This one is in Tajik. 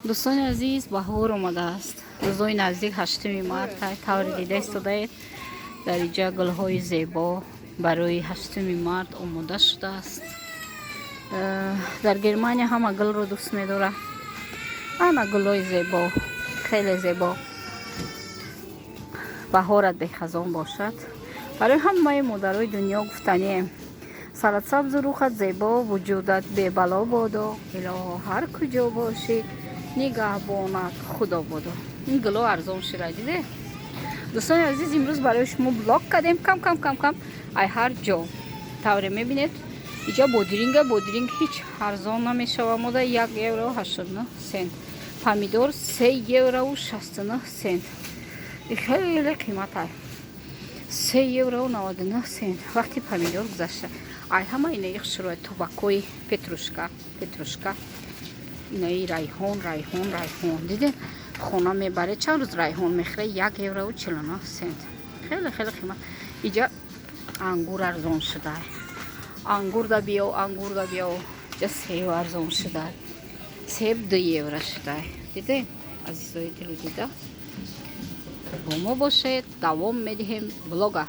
Дӯстони азиз, баҳор омадааст. Рӯзои наздик 8-уми март. Тавре дида истодаед, дар иҷа гулҳои зебо барои 8-уми март омода шудааст. Дар Германия ҳама гулро дӯст медорад. Ана гулҳои зебо, хеле зебо. Баҳорат бехазон бошад. Барои ҳамаи модарои дунё гуфтанием: сарат сабзу рухат зебо, вуҷудат бебало бодо. Илоҳо, ҳар куҷо бошӣ, нигаҳбонат Худо бодо. Ин гуло арзон шуда, диде. Дӯстони азиз, имрӯз барои шумо влог кардем кам кам, кам кам ай ҳар ҷо. Тавре мебинед, иҷа бодиринга, бодиринг ҳеҷ арзон намешава мода, 1 евро 89 сент. Помидор 3 еврову 69 сент, хеле қиматай, 3 еврову 99 сент. Вақти помидор гузашта. Ай ҳама инаи хушрӯя тубакои петрушка, петрушка, инаи райҳон, райҳон, райҳон. Диде, хона мебаре, чанд рӯз райҳон мехӯре. 1 еврову 49 сент, хеле хеле қимат. Иҷа ангур арзон шуда. Ангур да биё, ангур да биё. Иҷа себ арзон шуда, себ 2 евро шуда. Диде, азизои дилу дида, бо мо бошед, давом медиҳем влога.